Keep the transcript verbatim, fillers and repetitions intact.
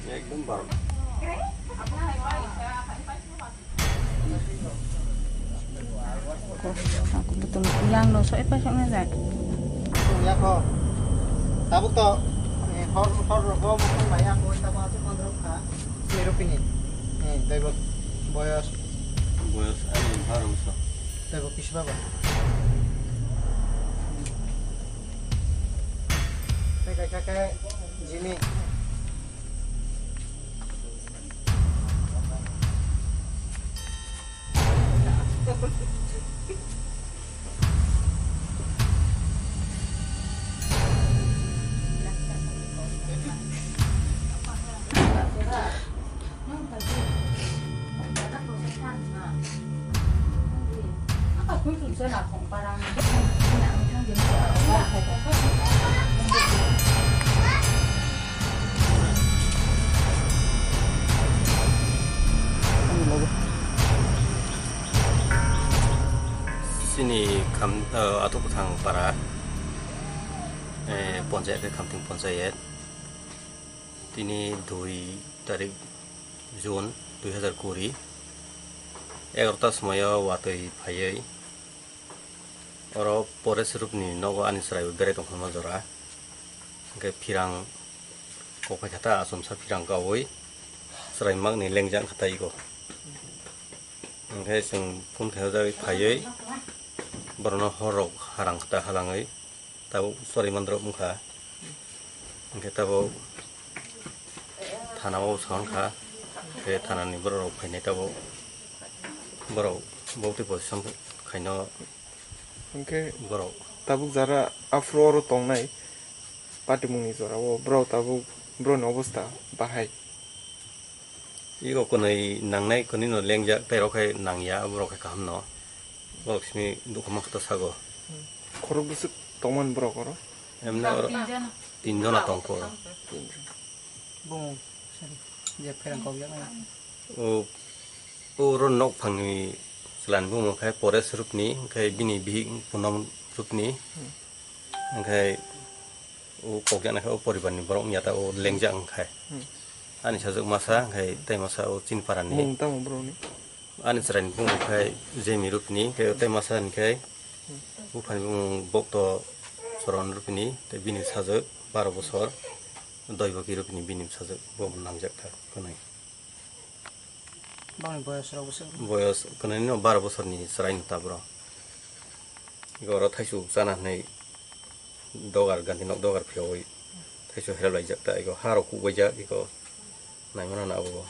Ekdom baro. Ko, aku betul yang no so epa sok na jai. Ya ko. Tabuk to, eh, hor, hor rogo mo ko maya ko tabuk atu mandro ka. Ni rupini. Eh, dai bo boyos. Boyos ani baro so. Dai bo kisi baba. Kai kai kai kai. Jini. Chini kham, eh, Atok Bwthang para, eh, ponchayat khe Khamting ponchayat. Tini dui tarik June dui hazar kuri, egarota somoio watwi phaiwi oro Pores Rupni nogo ani chwrai berai tongkha jora. Hwnkhe phirang kok phaikha ta, achomsa phirang kaui chwrai makni lengjak kha ta ego. Hwnkhe chwng phone khaijagwi phaiwi borokno hor rok harang kha ta halangwi. Tabuk chwrai mandrok wngkha. Hwnkhe tabuk thana o sa wngkha. Hwnkhe thanani borok rok phainai tabuk. Borok bokti position khaino Hwnkhe borok. Tabuk jara aphuru oro tongnai patimungni jorao borok tabuk borokni obostha bahai. Ego kwnwi nangnai, kwnwino lengjak, tei rok hai nangya, borok hai kaham no. Borok simi dukha ma kha ta sago. Khorok bwswk tongmani borok oro? Emne oro tin jona. Tin jona tongkho oro. Bumung, sorry, je pherang kok jak nai. O, o oro nok phangni chwlani bumung khai Pores Rupni, khai bini bihik Punam Rupni. Hwnkhe o kokjaknai khe o poribarni borok wngya ta o lengjak wngkha. Hmm. Ani sajwk masa wngkha tei masa o chini parani. Mung tamo borokni? Ani chwraini bumung khe Jemi Rupni, khe tei masa hinkhe buphani bumung Bokto Choron Rupni, tei bini sajwk baro bosor Doiboki Rupni bini sajwk bo nangjak kha kwnwi. Bangni boyos rok bwswk? Boyos kwnwi no baro bosorni chwraino tabro. Ego oro thaichuk chana hinwi dogar, Gandhi nok dogar phiyawi thaichuk help laijak ta, ego ha rok kukbaijak, ego naimano na abo.